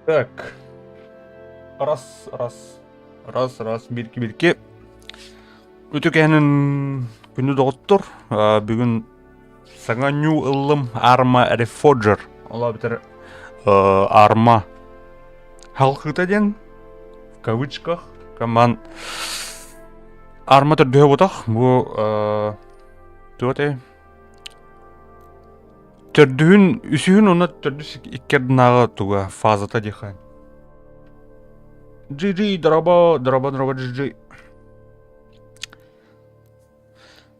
Так. Раз, раз, раз, раз, бирки, бирки. Үтүкэһинин күнү доҕоттор. Бүгүн саҥа нью ыллым Арма Reforger. Ол эбэтэр Арма халхыта диэн в кавычках команд Арма төрдүһэ ботах бу туох Төрдүһүн, үсүһүн уонна төрдүс икки ардынааҕы туга фазата диэххэ. GG, дорообо, дорообо, дорообо, GG.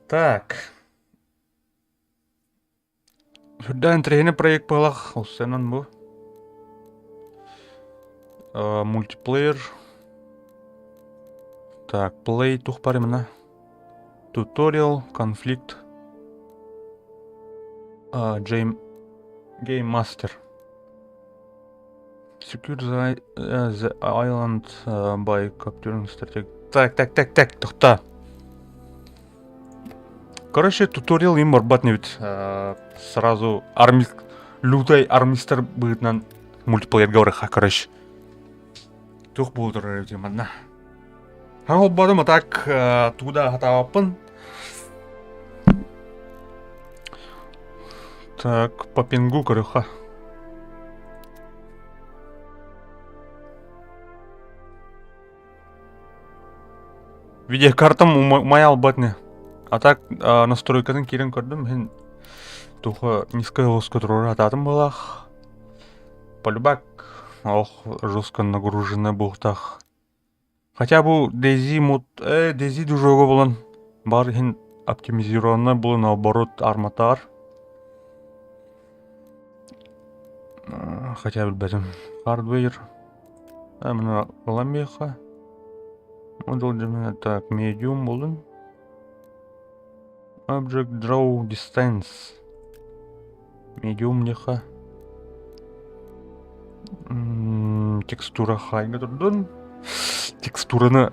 Так. Сүрдээх интэриэһинэй проект быһалаах олсенан бу. Мультиплеер. Так, play тух бар именно. Туториал, конфликт. Джейм... Game Master. Secure the, the island by capturing strategic... Так, так, так, так, тоқта. Короче, туториал им барбат не бит. Сразу арми... Лютай армистер быһыытынан мультиплеерга барыха, короче. Туох буолар эбит манна. Холбоотум а так тугу да сатаабаппын. Так, по пингу көрүөххэ. Видеокартам умайа албат не. А так настройкатын киирэн көрдүм, иһин туха низкая жестко туруора сатаатым быһыылаах. Полюбак ох жестко нагружена буолтах. Хотя бу Дейзи мод Дейзи движога булан бар иһин оптимизированная була наоборот арматаар. Хотя билбэтим. Hardware мына ылан миэхэ. Так, medium булун. Object Draw Distance. Medium диэхэ. Текстура хайга турдун. Текстураны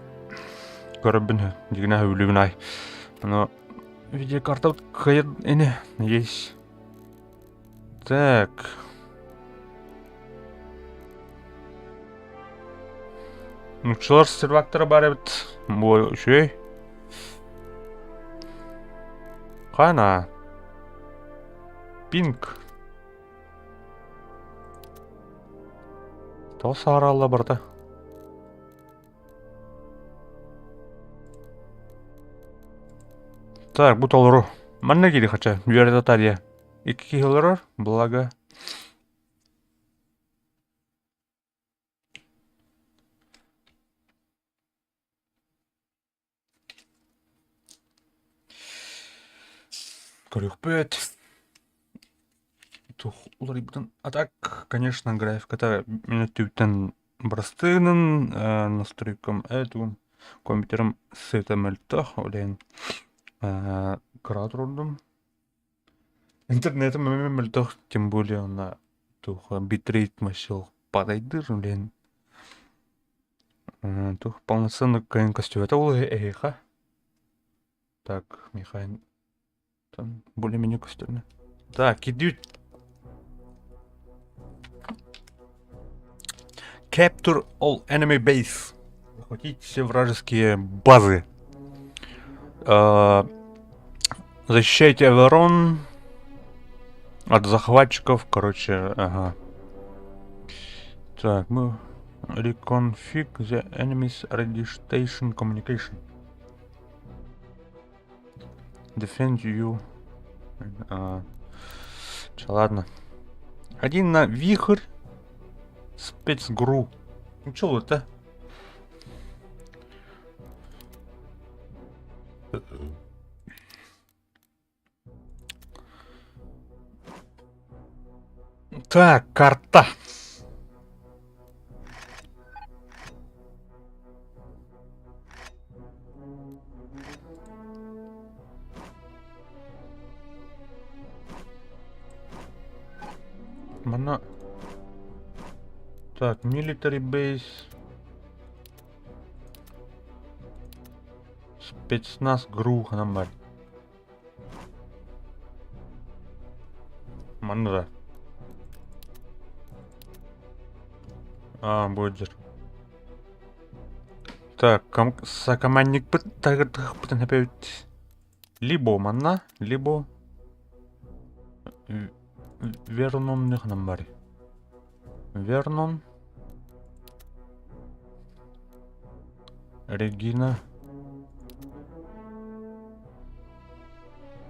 көрөбүн дигинэ өлүбүн ай. Но видеокарта кыайыр ини есть. Так. Нуччалар сервактара бар эбит. Бу үчүгэй. Хана. Пинг. Тоҕо саараалла барда. Так, бу толору. Манна киири хача. Үөрэтэ тария. Икки киһи олорор, благо. Көрүөхпүт. Тух уларыйбытын. А так, конечно, графиката мин өттүбүттэн бырастыынын настройкам этугум компьютерым сыта мөлтөх, ол иһин кыра турдум. Интернетим эмиэ мөлтөх, тем более онно туох битрейт масил падайдыр, блин. Туох полноценный кыайан көстүбэтэ ол эһиэхэ. Так, Михаил там более-менее көстөрүнэ. Так, идут. Capture all enemy base. Захватить все вражеские базы. Защищайте Аверон от захватчиков. Короче, ага. Так, мы reconfig the enemy's radio station communication. Defend you. А, чё, ладно. Один на вихрь. Спецгру. Ну чё это? Так, карта. Манна Так, military base. Спецназ ГРУ ханан бар. Манна да. А, будет. Так, сокомандникпыт тагырдыхпытын эпэбит. Либо манна, либо Вернон неханан бари. Вернон. Регина.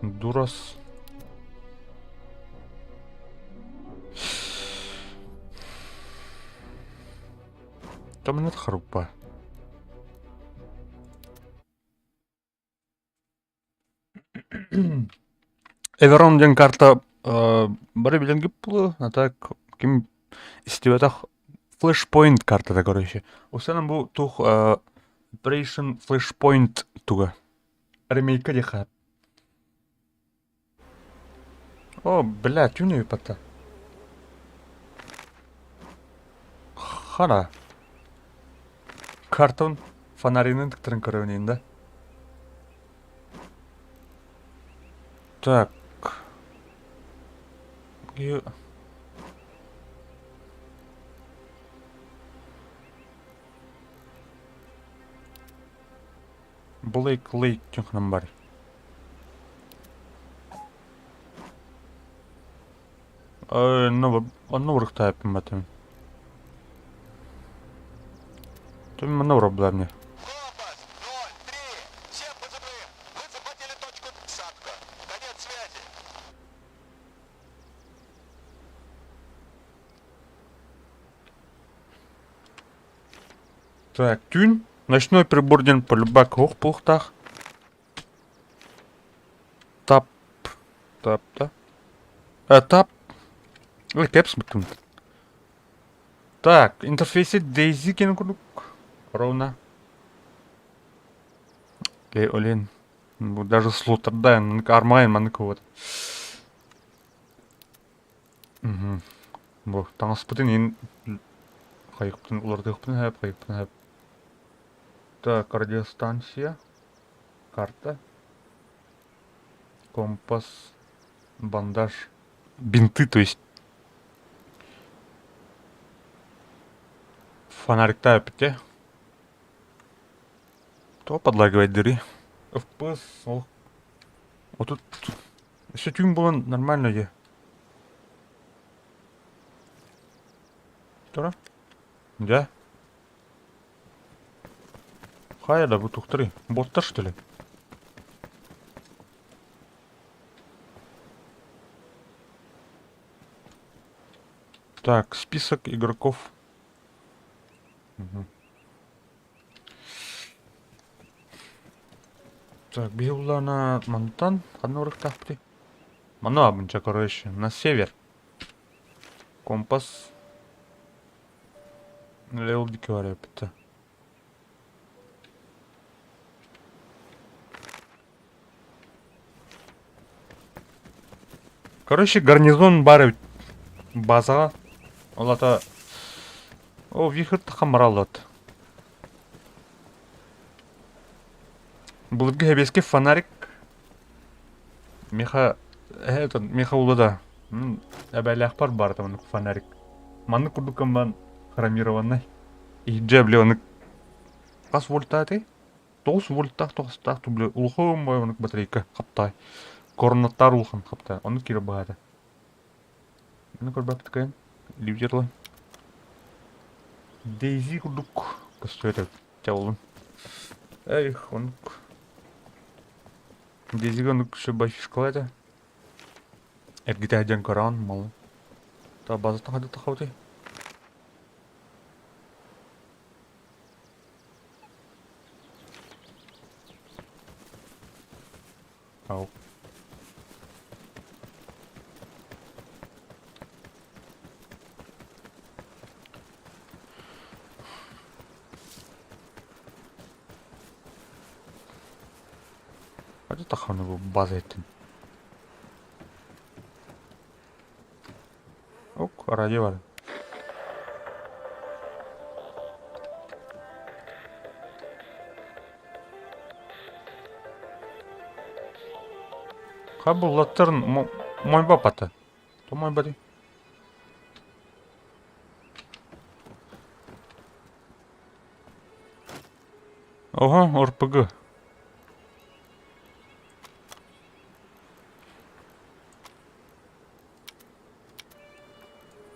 Дурас. Томнет харуппа. Эверон диэн карта бары билэн гиппулу, а так ким истибэтэх Flashpoint картата короче. Усанан бу тух Operation Flashpoint туга. Ремейка диха. О, бля, түүнү пата. Хара. Картон фонаринын тыктырын көрөбүн да. Так. Блейк Лейк диэн бар. Онно урукта эппин Манна проблемне. Компас 03. Всем позывным. Вы захватили точку Садко. Конец связи. Так, түүн. Ночной прибор диэн полюбак ох пухтах. Тап. Тап, да? Тап. Ой, кэпс бутун. Так, интерфейсе DayZ кен курдук. Ровно. Окей, олен. Даже слотарда, армайн маннык вот. Угу. Бу таҥаспытын ин хайыппытын улардыахпытын хэп, хайыппытын хэп. Так, радиостанция. Карта. Компас. Бандаж. Бинты, то есть. Фонарик те. То подлагивает дыры. FPS. О. Вот тут все түүн было нормально где. Тура? Да. Хайда бу тухтыры. Боттар что ли? Так, список игроков. Угу. Так, биһи мантан ханна урыктаахпытый? Манна абынча короче, на север. Компас. Леол дикки Короче, гарнизон бар базаҕа. Ол ата о вихрь тахамараллат. Былыргы хэбиэскэ фонарик меха этот меха улада эбээлээхпар бар там фонарик. Маннык курдук бан хромированный. Иһдьэ били ону хас вольта этэй? 9 вольттаах тоҕустаах тубли улахан бой онук батарейка хаптай. Коронаттар улахан хаптай. Ону кире баата. Ону көрбөптүкэн ливерлан. DayZ курдук көстүөтэ чабылын. Эх, онук. DayZ онук шөбай фишкала это. Эргите дьэн көрөн малы. Та базата хады тахауты. Ау. Хады тахауны бу база еттин. Ок, радио бар. Хабуллаттарын мойба пата. То мойба ди. Ого, РПГ.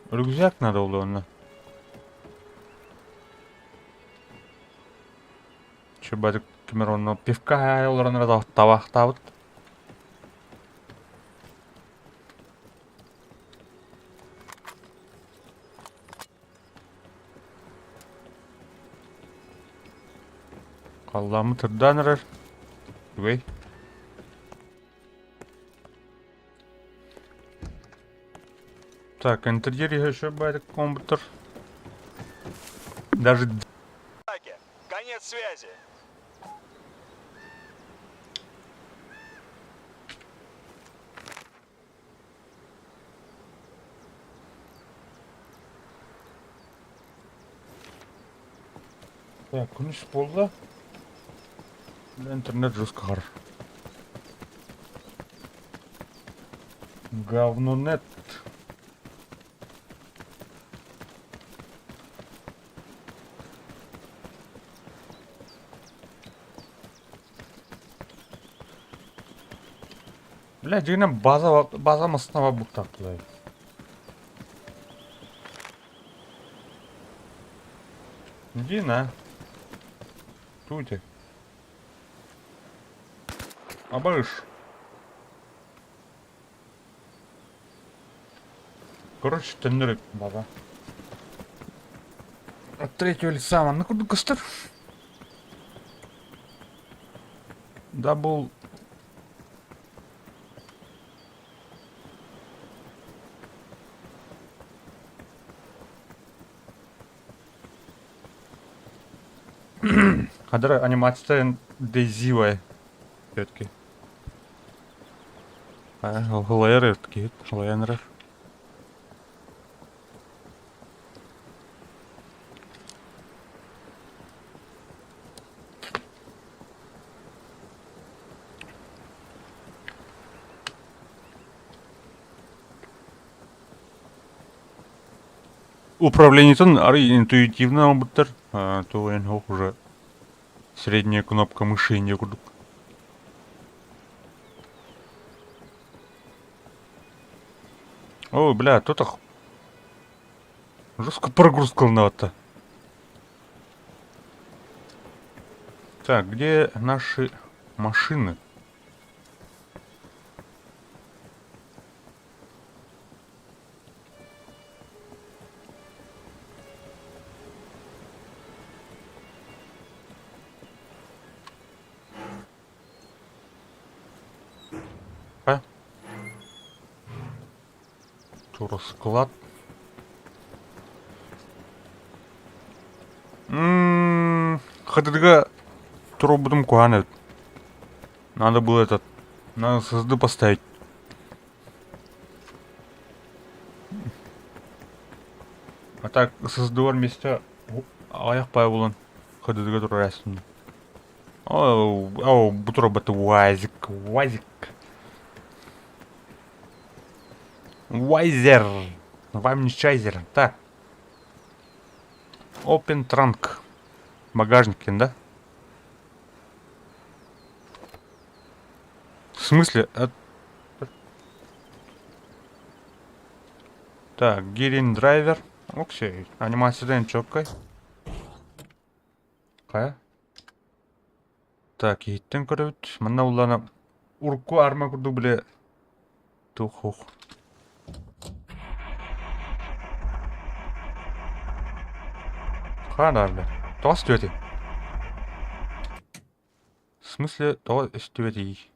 Рюкзак надо было онно. Чубатык кимер онно пивка олорон эрэ табахтаабыт. Халлааммыт ырдаан эрэр. Үгүй. Так, интерьер еще баар компьютер. Даже Конец связи. Так, күнүс буолла. Интернет жестко хар. Говнонет. Бля, дьиҥинэн база, база массыына буктаахтылар. Иди на. Тути. Абыш. Короче, төннөр база. От третьего лица манна курдук көстөр. Дабл Хадара анимация Дейзивай все-таки. Халайар киһит, халайан эрэр. Управлениетын арый интуитивно оҥорбуттар, тугу эн уже средняя кнопка мыши инньэ курдук. Ой, бля, тут жестко прогрузка ылынабатта. Так, где наши машины? А? Туросклад. Хатырга турбутум куһаҕан эбит. Надо было этот, надо ССД поставить. А так ССД вместе аҕыйах паай булан ХДД-га турар Оо, оо, бу турбата УАЗик, УАЗик. Уайзер. Вам не чайзер. Так. Open trunk. Багажник, да? В смысле? Так, Гирин драйвер. Окей. Анимация четкой. Хайа? Так, иһиттэн көрөбүт. Манна уллана урукку арма курдук бile тух ух. Хаана бля. Тоҕо истибэтий? В смысле тоҕо истибэтий?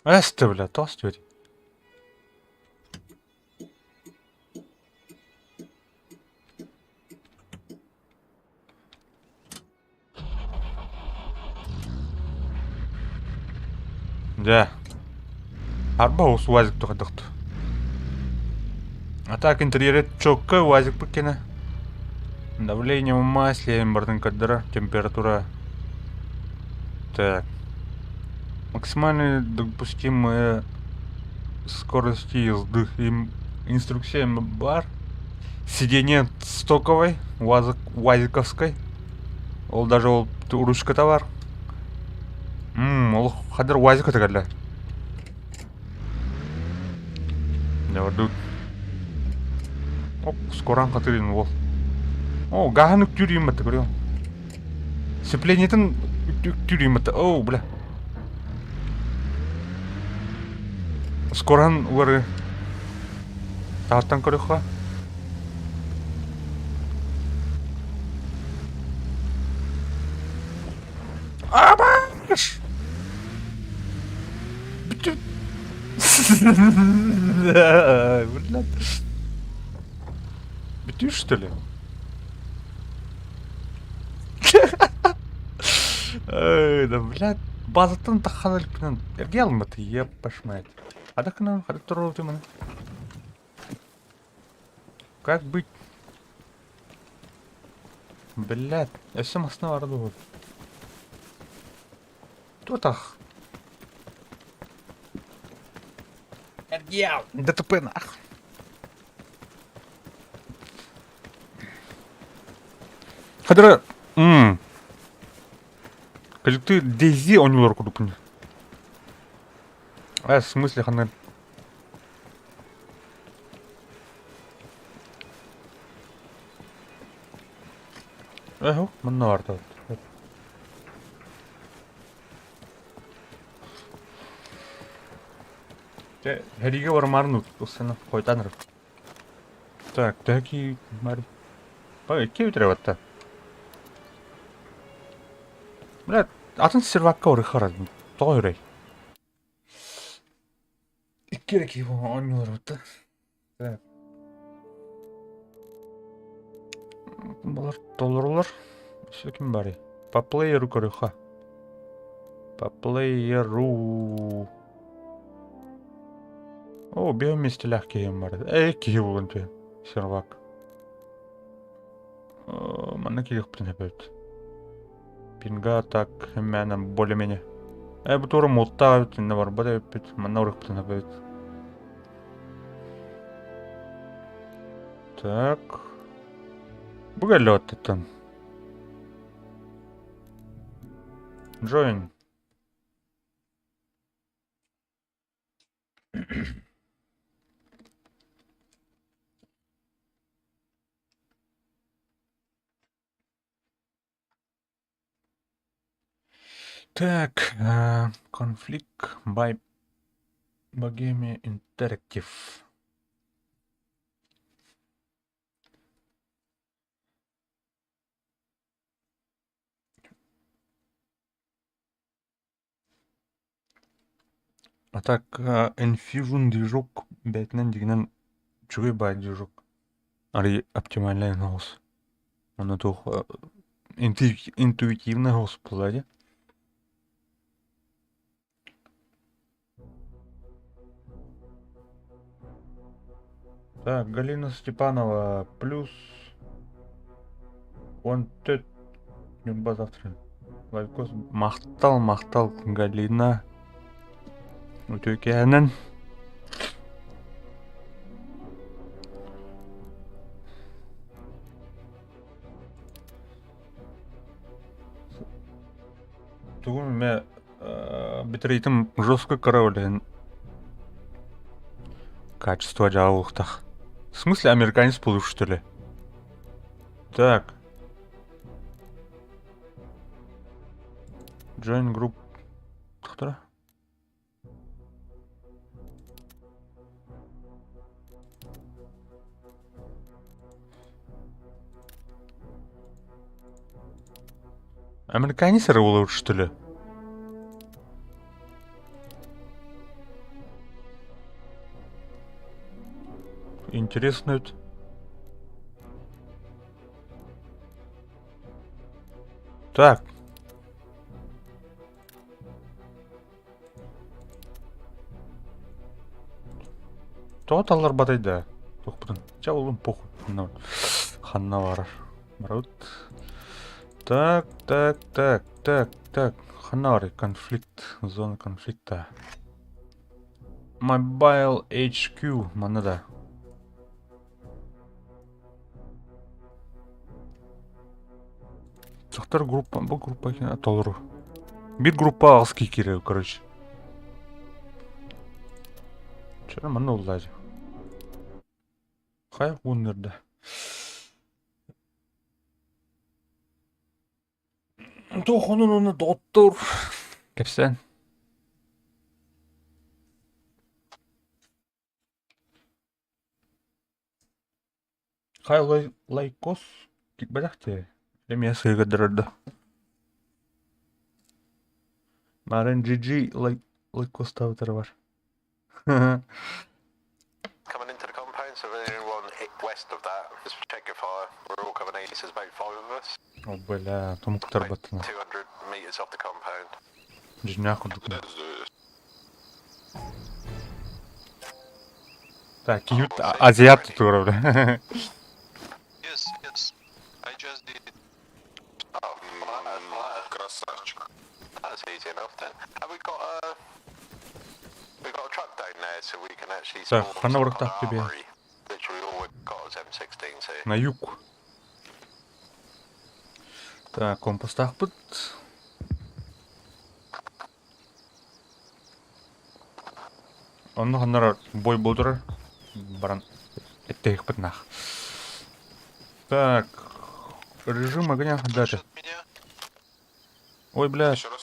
Эстэ бля, тоҕо истибэтий? Дьэ, арба ус УАЗик туһадахт. А так интерьерэ чокка УАЗикпыт кэнэ. Давление в масле барытын көрдөрөр, температура. Так. Максимальные допустимые скорости езды. Им инструкция бар. Сиденье стоковой, УАЗиковской. Ол даже ол ручката бар. Ол хадыр УАЗик кэллэ. Дьабардыт. Оп, скоран хатырын ол. О, гаһын үктүүр батта көрүөм. Сцеплениетин үктүүр батта. О, бля. Скоран угары. Тааттан көрүөххэ. Абаш! Блядь. Бүтүү что ли? Эй, да блядь, базаттан таххан иликпинэн эргийэ алмат, ебашь мать. Хадакынан, хадак туруору маны. Как быть? Блядь, өссө масына бара дуо? Тутах. Эргиял. ДТП нах. Хадыра, Кажется, Дейзи оонньуулар курдукпун. Э, в смысле ханна Эһу, манна барда. Дьэ, сэриигэ барымаарын устана хойутаан эрэр. Так, төһө бар икки бүтэрэ батта. Бля, атын сервакка барыахха тоҕо үрэй? Икки эрэ киһи оонньуулар батта. Так. Балар толорулар. Өссө ким барый? По плееру көрүөххэ. По плееру. О, биэс миэстэлээх киһим бар. Э, киһи буолан түһэн. Сервак. Манна киириэхпитин сөп Пинга так мээнэ более-менее. Э, бу туора муоттаах эбит, иннэ барбат эбиппит. Манна барыахпытын сөп эбит. Так. Бу кэллэ оттуттан. Join. Так, конфликт by Bohemia Interactive. А так, Infusion движок бэйэтинэн дьиҥинэн үчүгэй баай движок. Арый оптимальнай оҕус. Онно туох интуитивнай оҕус буолла дии. Так, Галина Степанова плюс 14 Ньурба завтра. Лайкос махтал, махтал, Галина. Үтүөкээнэн. Тугун эмэ битритим жестко корабль качество дьаалыктах. В смысле американец получишь что ли? Так. Join group. Тохтора. Американец эрэ что ли? Интересно это. Так. Тоҕо талларбатай да? Туохпутун. Чэ, олум похуй. Ханна барар. Барабыт. Так, так, так, так, так. Ханары, конфликт, зона конфликта. Mobile HQ, манна да. Дьахтар группа, бу группа толору. Биир группа аҕыс киһи киирэр, короче. Чара манна уллаажы. Хайа ууннарда. Туох онон уонна доҕоттор кэпсээн. Хай лайкос кикбэтэх дии. Эмиэ сыыгырдарар да. Марын GG лайкостаабытара бар. Coming into the compound, so anyone west of that, just check your fire. We're all coming east, there's about five of us. О, бля, тумуктар баттына. 200 meters off the compound. Дьиҥнээх курдук. Let's do this. Так, киһибит азиат тутура, бля. Yes, yes. I just did. Oh, Красавчик. That's easy enough then. Have we got a we got a truck down there so we can actually Так, spawn ханна some барыктаах тебе? armory. Literally all we've got is M16s here. На юг. Так, компастаахпыт. Онно ханнара бой буолтурар баран эттэһикпит нах. Так, режим огня дальше. Слышат меня? Ой, блядь. Еще раз.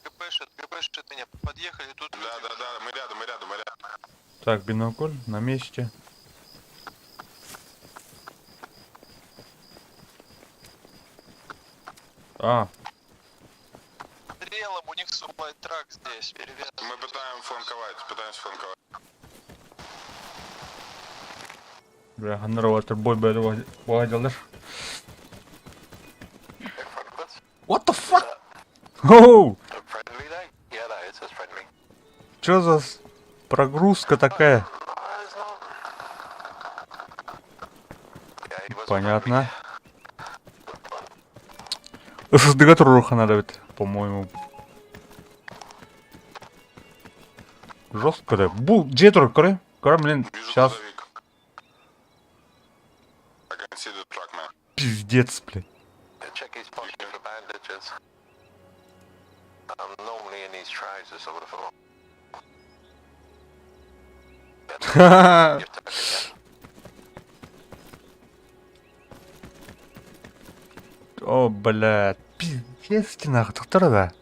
ГПшат, ГПшат меня. Подъехали тут. Да, да, да, мы рядом, мы рядом, мы рядом. Так, бинокль на месте. А, Стрелом у них supply truck здесь. Перевязан. Мы пытаем фланковать, пытаемся фланковать. бля, ханнара бой бой. What the fuck? Оу! Friendly though? Yeah, that is. That's friendly. Чё за прогрузка такая? It's not. Yeah, he was Понятно. ССД туруха надо ведь, по-моему. Жестко да. Бу, дьиэ турар, көрө. Көрө, блин, Вижу сейчас грузовик. I can see the truck, man. пиздец, блин. Check his pocket for bandages. I'm normally in his trousers, I would have thought. You've taken it, О, блядь, пиздец нахуй, тохтор да.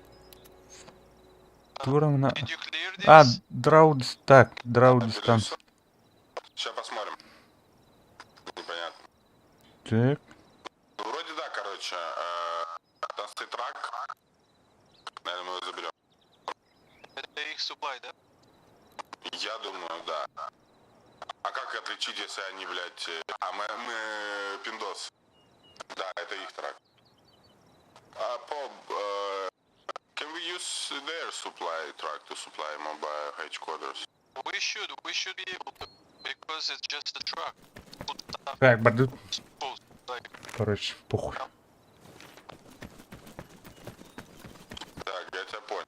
Тура мына. Did you clear this? А, драу, так, драу дистанс. Сейчас посмотрим. Непонятно. Так, Ну, вроде да, короче. Там стоит truck. Наверное, мы его заберем. Это их supply, да? Я думаю, да. А как отличить, если они, блядь... А мы пиндос. Да, это их truck. А, Поб, can we use their supply truck to supply mobile headquarters? We should be able to, because it's just a truck. Put stuff так, бардут. supposed, like, Короче, похуй. Так, я тебя понял.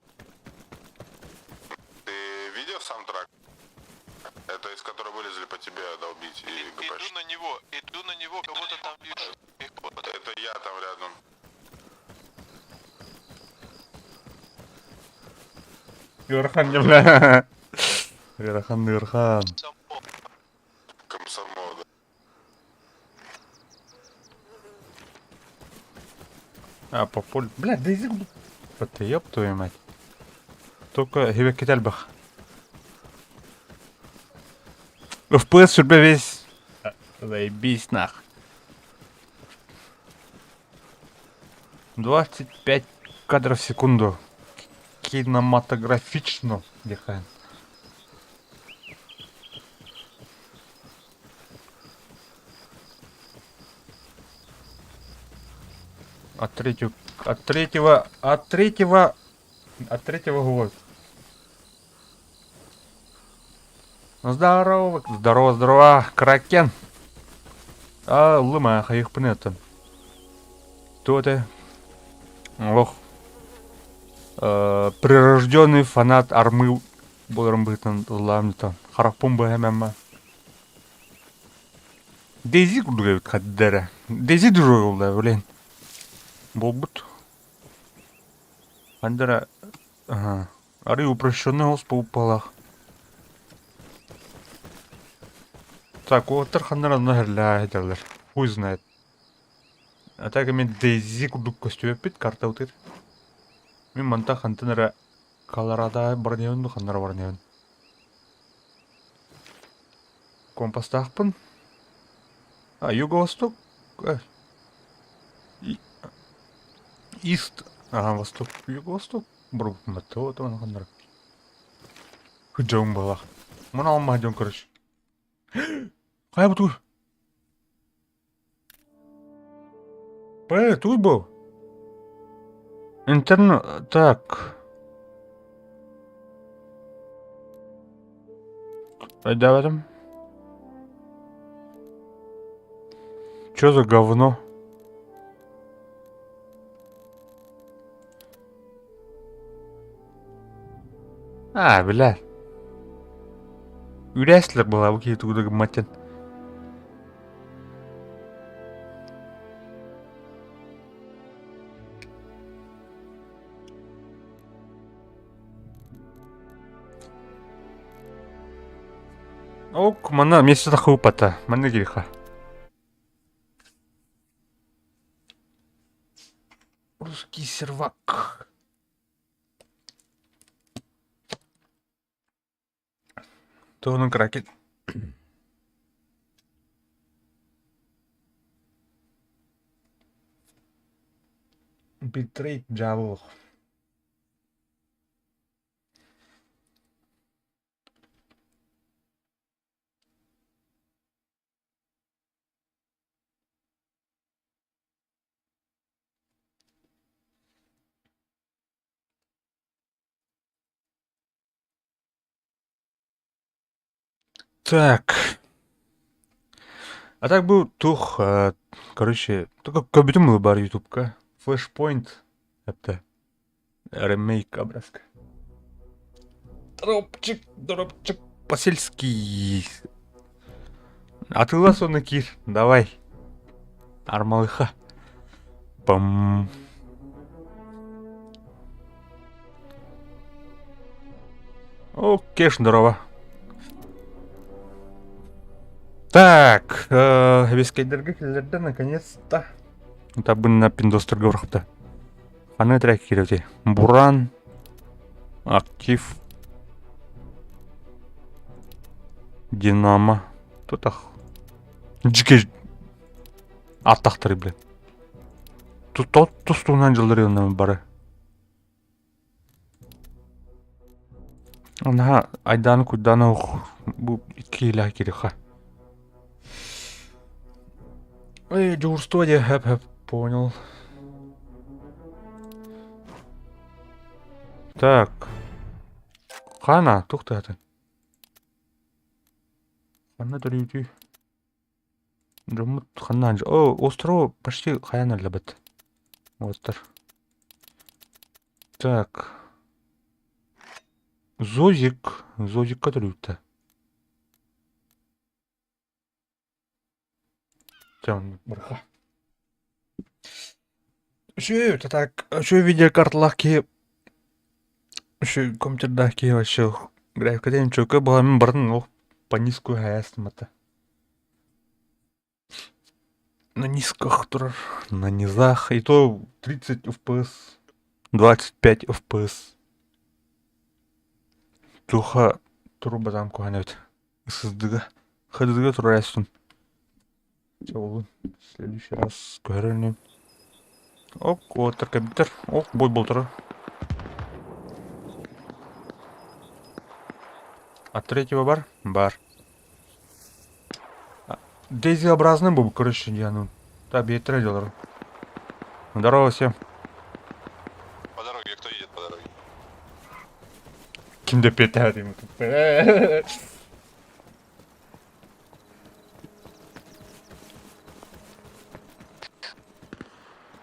Ты видел сам truck? Это из которого вылезли по тебе долбить и ГПш. иду на него, иду на него, кого-то там вижу. Пехота. Это я там рядом. Ыарахан не, бля. Ыарахан, ыарахан. Самол. Комсомол, да. А, по полю. Бля, да язык. Вот ёб твою мать. Только хибеккет элбэх. FPS сүрбэ весь. Заебись нах. 25 кадров в секунду. Кинематографично, диэххэ. От третьего, от третьего, от третьего, от третьего года. Ну, здорово, здорово, здорово, Кракен. А, лыма, хайыхпын это. Кто это? Олох прирожденный фанат армыы буоларым быһыытынан ыллаам дьэ харахпын быһа эмэммэ. Дейзи курдук эбит хадда эрэ. Дейзи дружок ылла блин. Буолбут. Ханна эрэ арый упрощенный оҕус буолбалаах. Так, уолаттар ханна эрэ онно иһэллэр этэллэр. Хуй знает. А так мин Дейзи курдук көстүбэппит картабытыгар. Мин мантан хантан эрэ Колорадо баран дуу ханна эрэ баран Компастаахпын. А, юго-восток? Ист, ага, восток, юго-восток барбыппын вот он ханна эрэ. Кыдьаҕым быһалаах. Муна алмаһа дьон короче. Хайа бу тугуй? П, туй был? Интерн... Так. Өйдөөбөтүм. Чё за говно? А, бля. Үрээслэр была бу киһи тугу да гыммат диэн. Ок, манна место тахыыппата. Манна кириха. Русский сервак. Туһунан кракен. Битрейт дьаабылых. Так. А так бу туох короче, только көрбүтүм баар ютубка. Flashpoint это ремейк образка. Дропчик, дропчик по-сельски. Атыылас уонна киир, давай. Армалыха. Пам. О, Кеш, здорово. Так, Вискейдерге киллерде наконец-то. Табынна пиндостырга урахта. Ханна трек кииребитий? Буран, Актив, Динамо. Тутах. Дьике аттахтары блин. Тустуунан дьыллар бары. Наһаа айдааны куйдааны ох бу икки илээ кириха. Ой, дьуурстуо диэ хөп хөп понял. Так. Хана, тух тыатын? Ханна төрүүтүй? Дьоммут ханна О, острова почти хайан өллөбөт. Уоттар. Так. Зозик. Зозикка төрүүттэ. Барха. Үчүгэй так үчүгэй видеокарталаах киһи үчүгэй компьютердаах киһи вообще графиката чөкө буола мин барытын ол по низкую хайаастымата. На низках турар, на низах, и то 30 FPS, 25 FPS. Туха турбатам куһаҕан эбит. Сыздыга, хадыга турар эстун. Чэ, в следующий раз көһөрөн Ок, уоттар кэбиттэр. Ок, бой болтара. А третьего бар? Бар. Дейзи-образный был, короче, я, ну, да, биэттэрэ дьалар. Здорово всем. По дороге, кто едет по дороге? Ким да петает ему тут.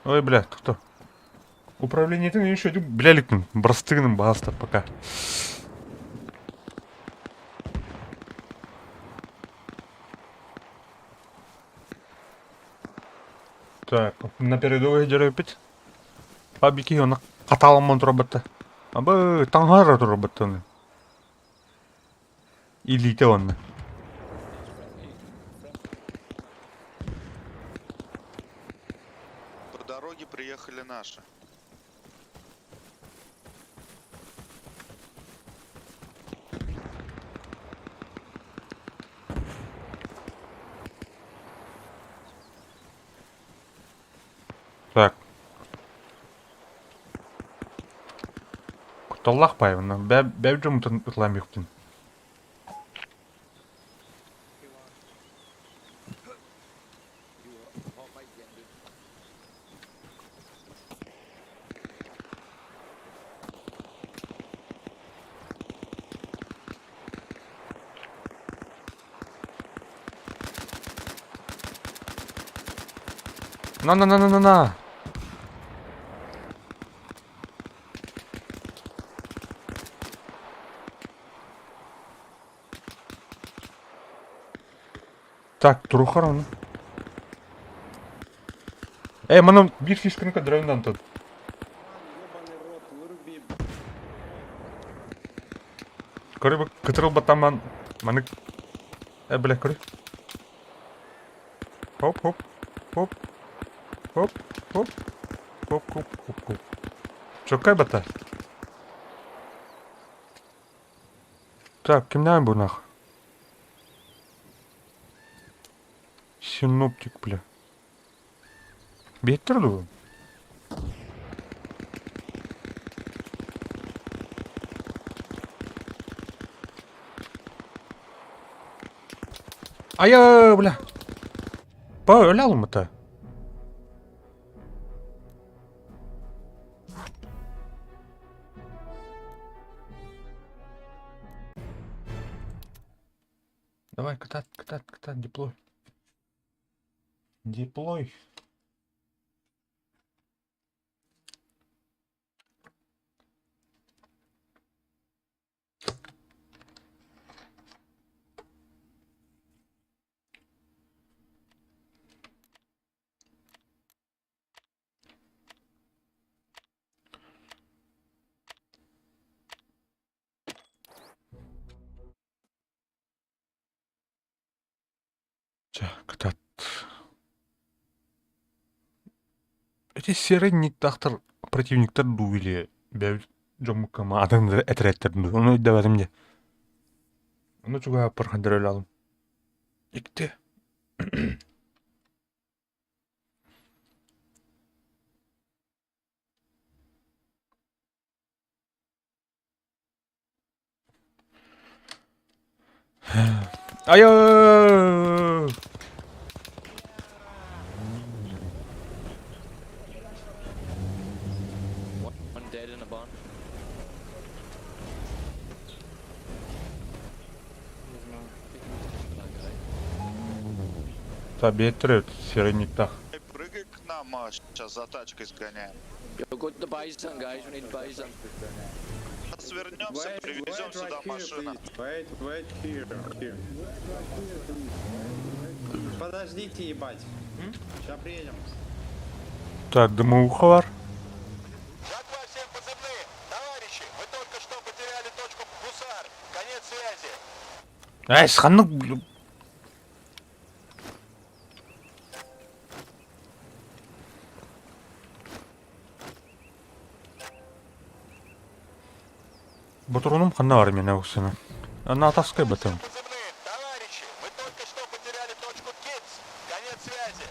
Ой, бля, кто? Управлениетын еще билэ иликпин, бырастыы гыныҥ баҕаста пока. Так, на передовой дьарыйбыт. Пабики оны хатааламман турабытта. Абы таҥара турабыттаны. Илиитэ уонна. По дороге приехали наши. Так. Кутталлаах баайбын. Бэйэм дьоммутун ытылаан бүөхтүн. На-на-на-на-на-на! Так, турухар оны. Эй, манан биир фишканы көрдөрөбүн да онтон. Көрү бу кытырылбаттан ман маннык э бля көрү. Хоп хоп хоп хоп хоп хоп хоп хоп хоп. Чоккай бата. Так, кимнээн бу нах? Синоптик, бля. Биэттэр дуу? Айа, бля. Па, өлө алыммыта. Давай, кытат, кытат, кытат, деплой. Деплой. Чэ, кытаат. Эти серый никтаахтар противниктар дуу или бэйэбит дьоммукка атын этэрээттэр дуу, ону өйдөөбөтүм дии. Ону чугаһаппар хандарыалаалым. Икти. Айыы! One dead in a barn. Та биэттэр серый никтаах. Эй, прыгай к нам, а, сейчас за тачкой сгоняем. Yo, go to the bison, guys. We need bison. Сейчас вернемся, Wait, привезем wait сюда right here, машину. please. Wait, wait here, here. Подождите, ебать. Сейчас приедем. Так, дымоуха бар. Жатва всем позывным! Товарищи, вы только что потеряли точку Гусар. Конец связи. Эй, ханнык Ботуруунум ханна бар миэнэ уксана. Натаскай батым. Позывным! Товарищи, вы только что потеряли точку Китс. Конец связи.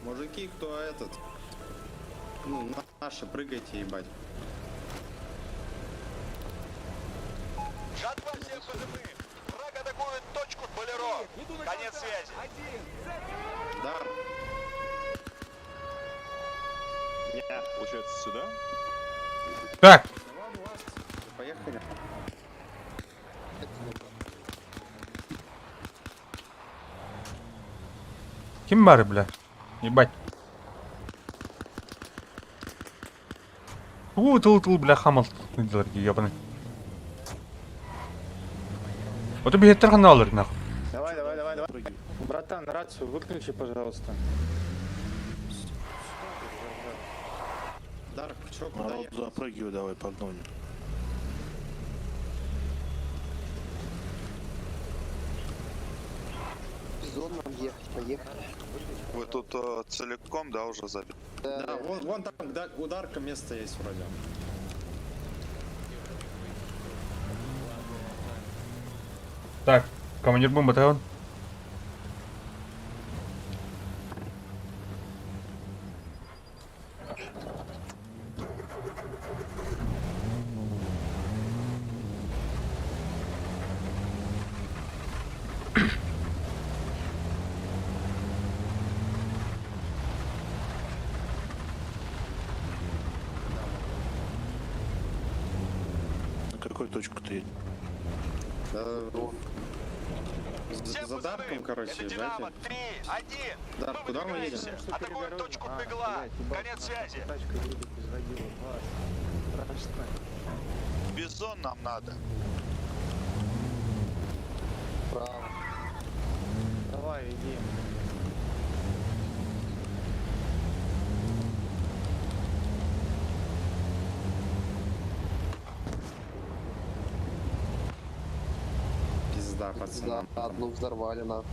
Мужики, кто этот? Ну, наши, прыгайте, ебать. Жатва всем позывным! Враг атакует точку Болеро. Конец связи. Да. Получается, сюда? Так, Поехали. ким баар, бля? Ебать. Уу, тыл тыл, бля, хамал ебаный. Вот биһиттэр ханна олор нахуй. Давай, давай, давай, давай. Братан, рацию выключи, пожалуйста. Дарк, чё, куда Народ, ехать? запрыгивай давай, погнали. Вы тут целиком, да, уже забили? Да, вон, вон там да, у Дарка место есть вроде. Так, командир бомбы, ты он? На какую точку ты едешь? Да, Всем за Дарком, позывным. короче, Это Динамо. езжайте. 3, 1. Дарк, Мы куда мы едем? выдвигаемся. Атакуем точку Бегла. Конец связи. Тачка едет из водила. Страшно. Бизон нам надо. Давай, иди. Пизда, пацаны. одну взорвали нахуй.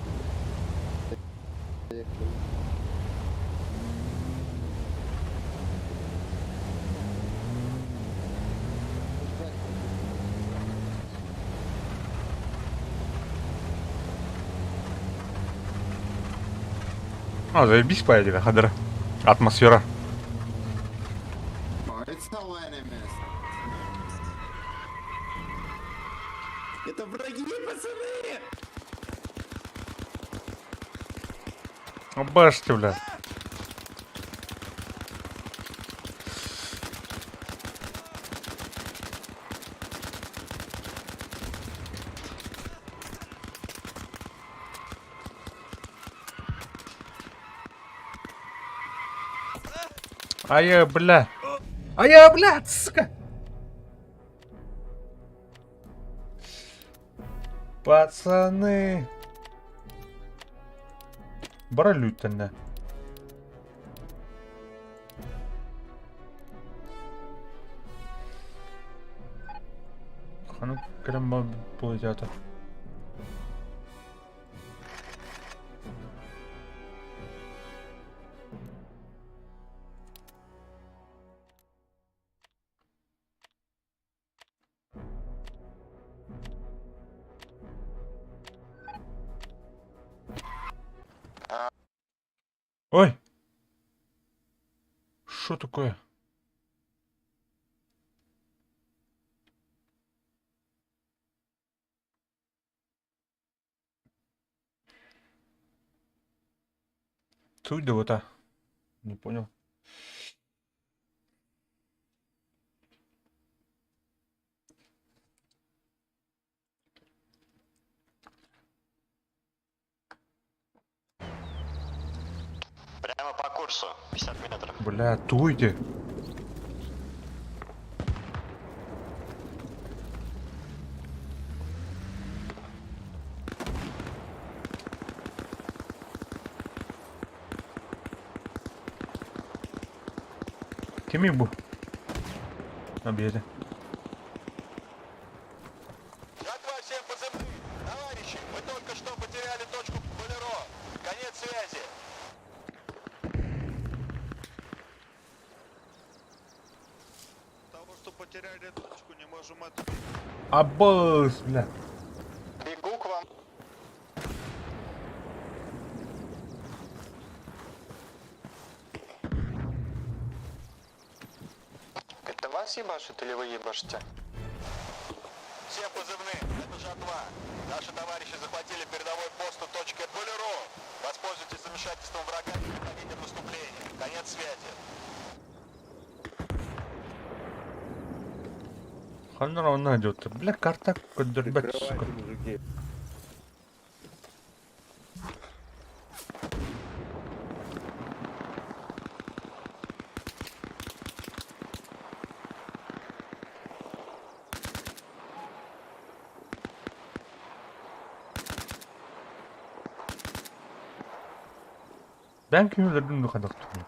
А, заебись поедет, хадра. Атмосфера. Это враги, пацаны! Башти, бля. А я, бля. А я, бля, сука. Пацаны. Бралютана. Ханук крема полетята. Ой! Что такое? Суть да вот, а. Не понял. Прямо по курсу. 50 метров. Бля, туйте. Кими bu? Ha bir yere. Жатва всем позывным. Товарищи, мы только что потеряли точку Болеро. Конец связи. Того, что потеряли точку, не можем это... Абыз, бля. Бегу к вам. Это вас ебашит или вы ебашите? Все позывные. Это жатва. Наши товарищи захватили передовой пост у точки Болеро. Воспользуйтесь замешательством врага и переходите в наступление. Конец связи. Ханна онно идет. Бля, карта көрдөрбөт, сука. Прикрывайте, мужики. Бэм ким өлөрдүм ду хадах туһун.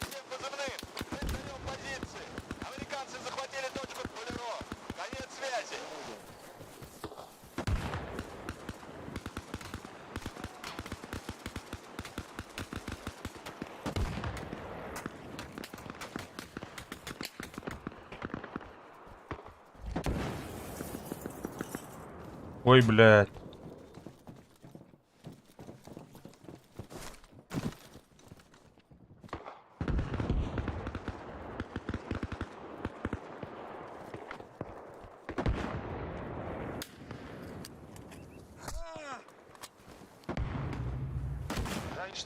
Всем позывным! Мы сдаем позиции! Американцы захватили точку Болеро! Конец связи! Ой, блядь.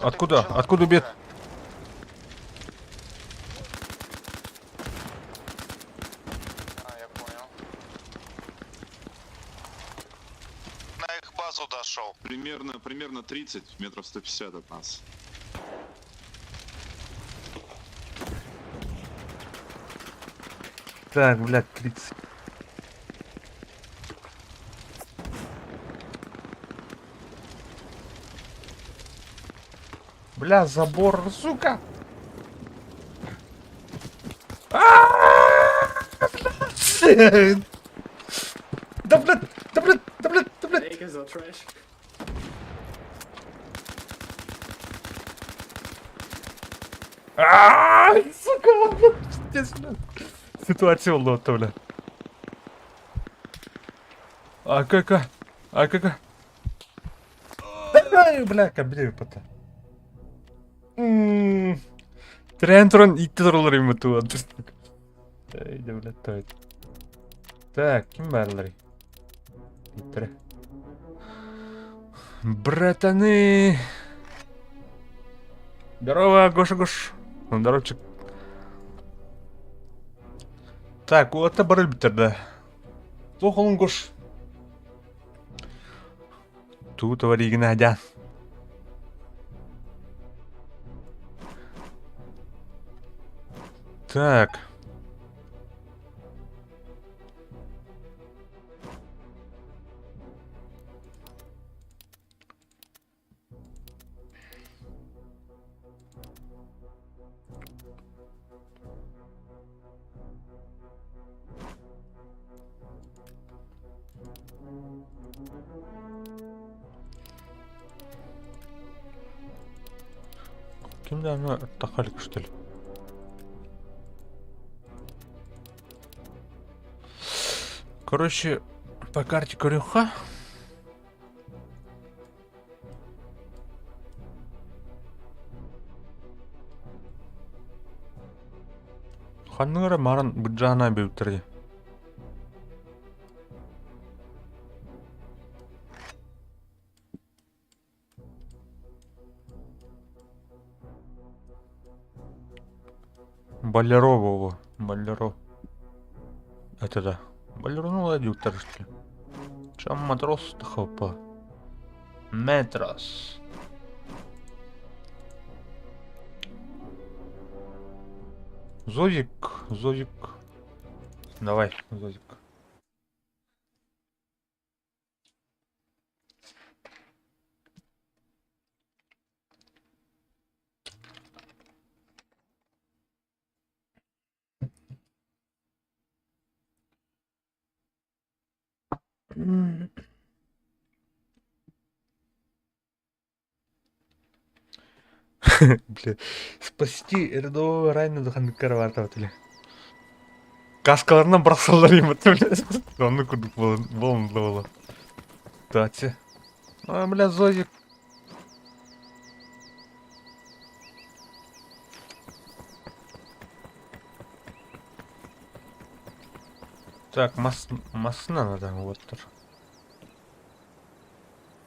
Откуда? Откуда бед? А, я понял. На их базу дошел. Примерно, примерно 30, метров 150 от нас. Так, блядь, 30. Бля, забор, сука! А-а-а! Да, блядь, да, блядь, да, блядь, да, блядь. Lakers are trash. А-а-а, Сука, блядь, пиздец, блядь. Ситуация oldu бля. АКК, АКК. Ай, бля, кабель пота. Трентрон итти туралар им ту. Эй, да, блядь, то это. Так, ким барлары? Иттер. Братаны! Здорово, Гоша Гош. Ну, Здоровчик. Так, это барыль да. Туох олун Гош. Туу товаригина адян. Так. Ким даҕаны тахалик что ли? Короче, по карте Корюха. Ханныра маран быджана бүүттэрди. Болеро во, Болеро. Это да. Болеро ну лади что ли. Чем матрос хопа. Метрос. Зодик, Зодик. Давай, Зодик. Бля, спасти рядового Райана Даханкарватователя. Каскаларынан бырахсаллар блядь. Оннук курдук буолан буола. Тати. А, бля, Зозик. Так, мас, масына надо, вот.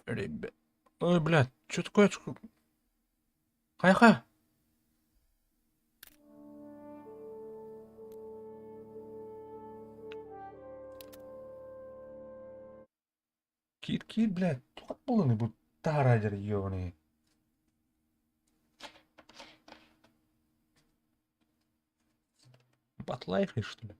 Ребят. Ой, блядь, что такое? Хайха. Киир, киир, блядь, туох буоллуҥ бу таһаарар ёбаный. Батлайхай, что ли?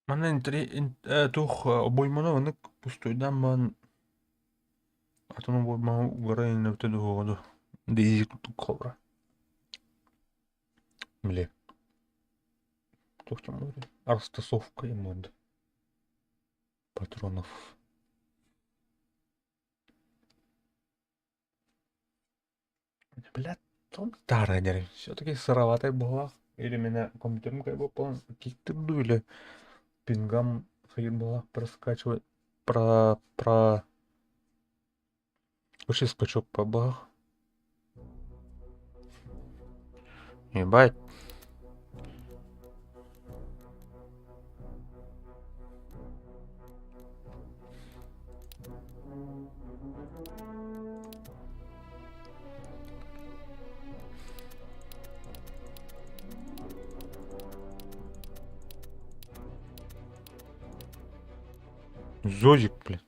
Манна туох обойманы маннык пустойдаан баран атын обоймаҕа угара иҥнэбитэ дуоҕа дуо Дейзи курдук холобура. Били туох диэн буолуой растасовка именно патронов. Блядь, старый все-таки сыроватый буоллах или меня компьютерым как бы киктыр или пингам хайыр буоллах проскачивать про про вообще скачок побах. Ебать. Зозик, блин.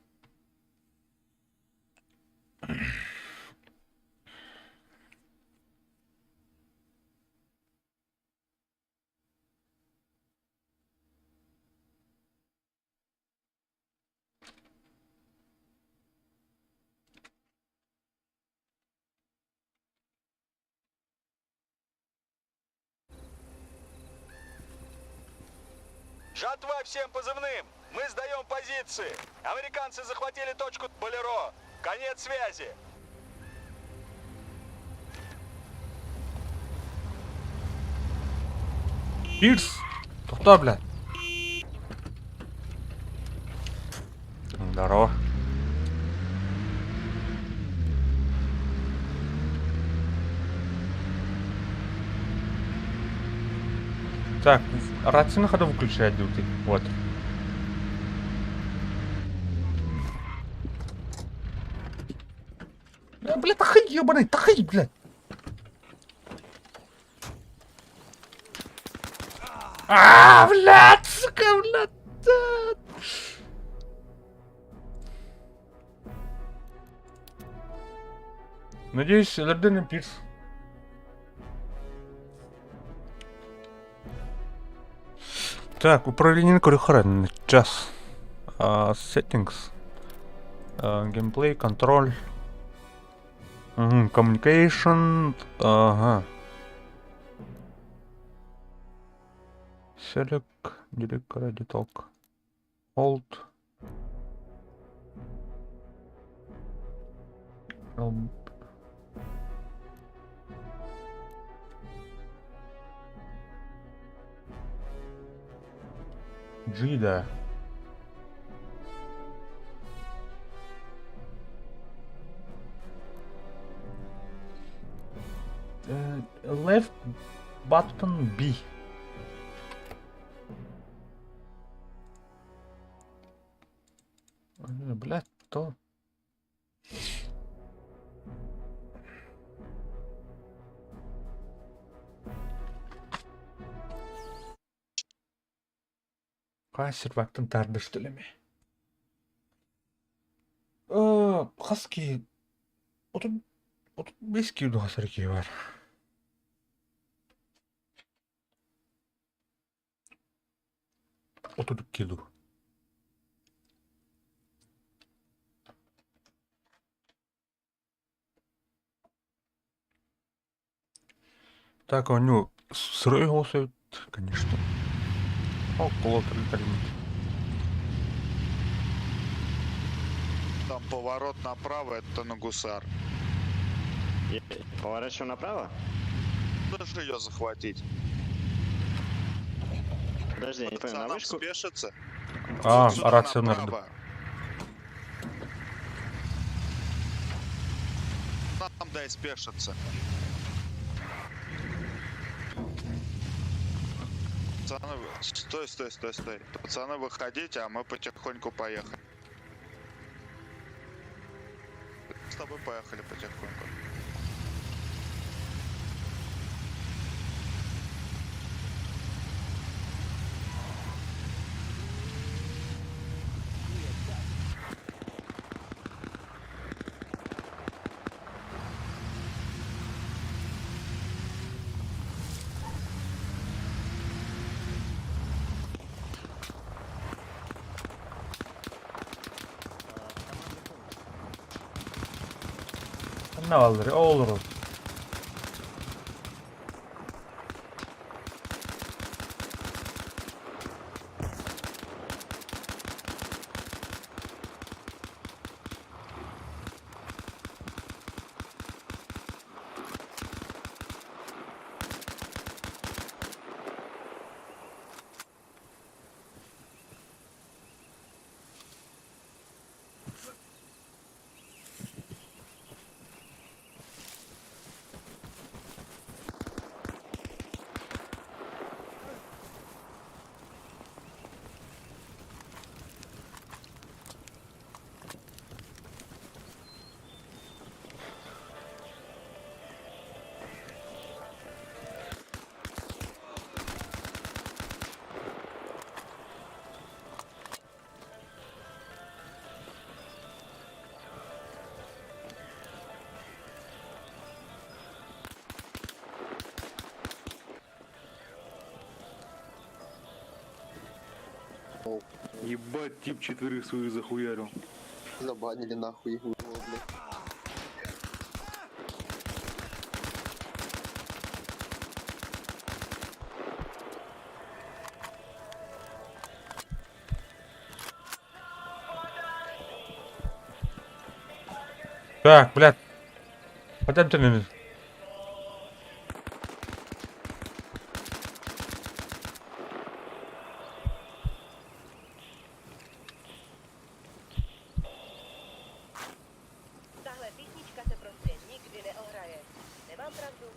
Жатва всем позывным! Мы сдаем позиции! Американцы захватили точку Болеро! Конец связи! Пирс! Тохтоо, блядь. Здорово. Так, рацию на ходу выключать, ты. Вот. Бля, бля, тахай, ебаный, тахай, блядь. А, блядь, сука, блядь. Надеюсь, өлөрдөн Пирс. Так, управление көрүхэрэн час. Settings. Gameplay, control. Communication. Ага. Select, delete, ready talk. Hold. G, да. Left button B. Блядь, то. Хас сервактан тардыштылеми. Хас киһи 35 киһи хасар киһи бар. 32 дуу. Так, оонньуу Сырой оҕус эбит, конечно. Около Там поворот направо, это на гусар. Поворачиваю направо? Даже ее захватить. Подожди, я не понял, на Пацанам вышку? спешится. А, Вот сюда рация направо. Нам дай спешиться. Пацаны, вы- стой, стой, стой, стой. Пацаны, выходите, а мы потихоньку поехали. С тобой поехали потихоньку. Ne alır? O olur o. Ебать, тип четверых своих захуярил. Забанили нахуй его, блядь. Так, блядь. Пойдемте. Tahle písnička se prostě nikdy neohraje. Nemám pravdu?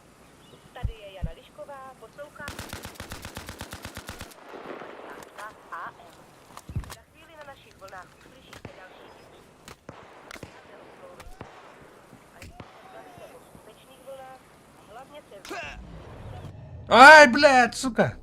Tady je Jana Lišková, poslouchá... 92 AM. Za chvíli na našich vlnách uslyšíte další A po skutečných vlnách a hlavně se... Ай, блядь, сука!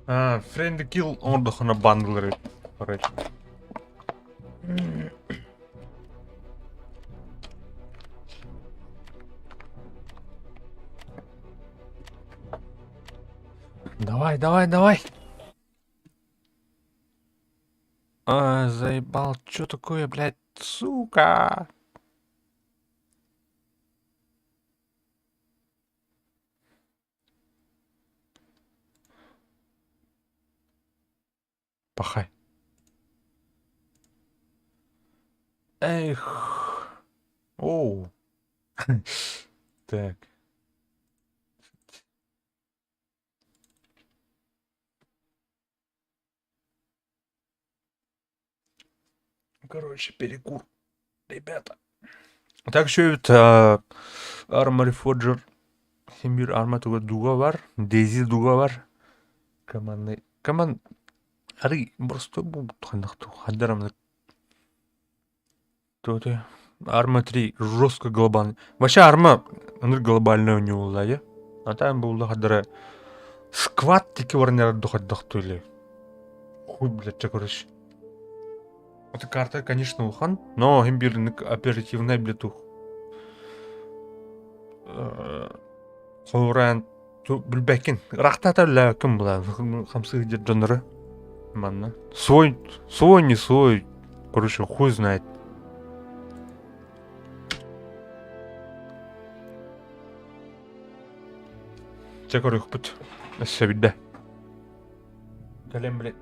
А, friendly kill оҥордоххуна бандылары короче. Давай, давай, давай. А, заебал, чё такое, блядь, сука? Пахай. Эх. Оу. Так. Короче, перекур. Ребята. Так еще это Arma Reforger Син биир Arma туга дуга бар, DayZ дуга бар. Командный. Команд Ари просто хайдар То Arma 3 жестко глобальный. Вообще Arma глобальная у него да, А там был хадара сквад тики варнер дохаддахтули. Хуй, блядь, короче. Эта карта, конечно, улахан, но иһин биир оперативнай билэ Холураан билбэккин. Ыраахтаата үлэлээбэккин булаан хамсыы сылдьар дьоннору манна. Свой, свой, не свой, короче, хуй знает. Чэ көрүөхпүт. Өссө бирдэ. Кэлэн блин.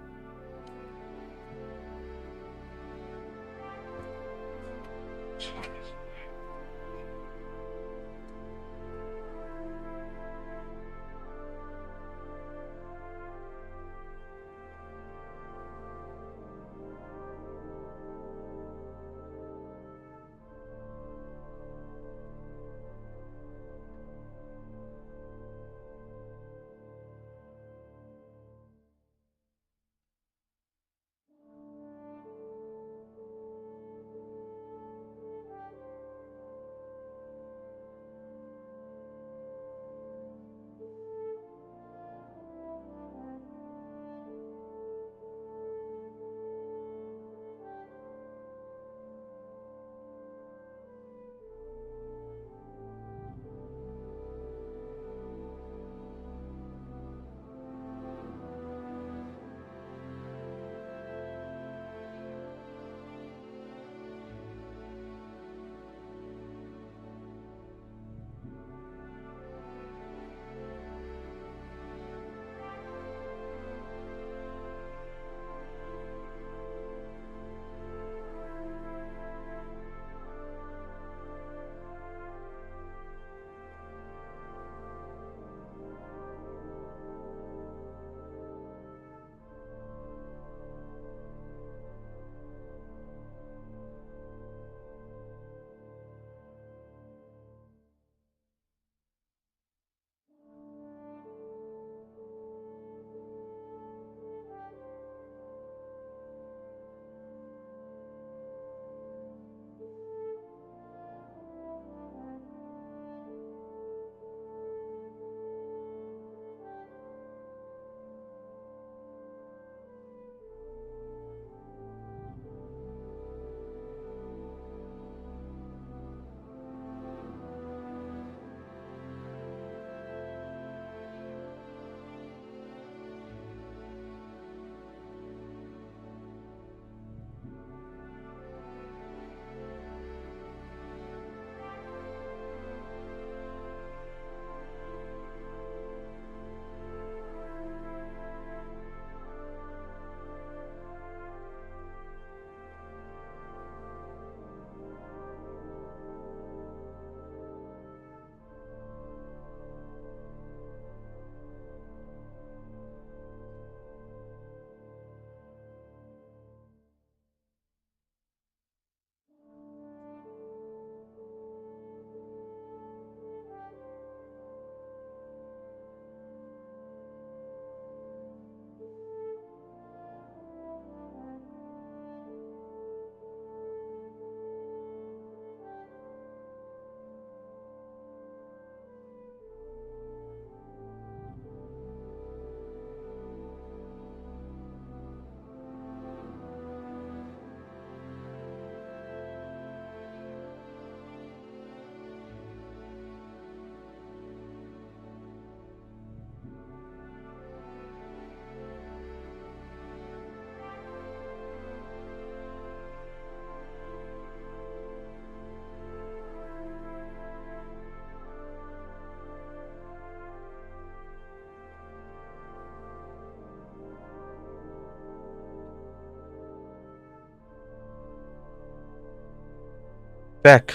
Так,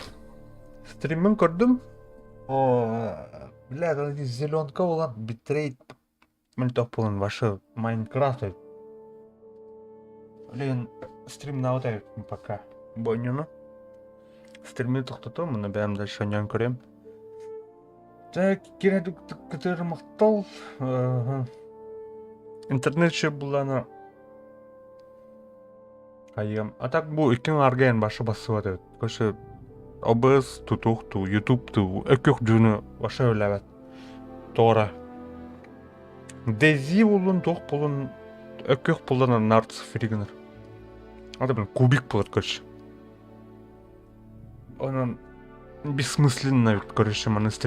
стриммин көрдүм. О, бля, зеленка буолан битрейт мөлтөх буолан вообще Майнкрафт Блин, стримнаабыт эбиппин пока. Бонньуну. Стримми тохтотуом, муну бэйэм дальше оонньоон көрүөм. Так, кытары махтал. Интернет еще буллана Хайыам. А так бу иккин аргайан башы бассыбат эбит. Көшө OBS тутух ту, YouTube ту, өкөх дьуну баша өләбәт. Тора. Дези булун, тух булун, өкөх булан нарц фригнер. Это, блин, кубик буолар, короче. Онон бессмысленно, короче, маны стрим.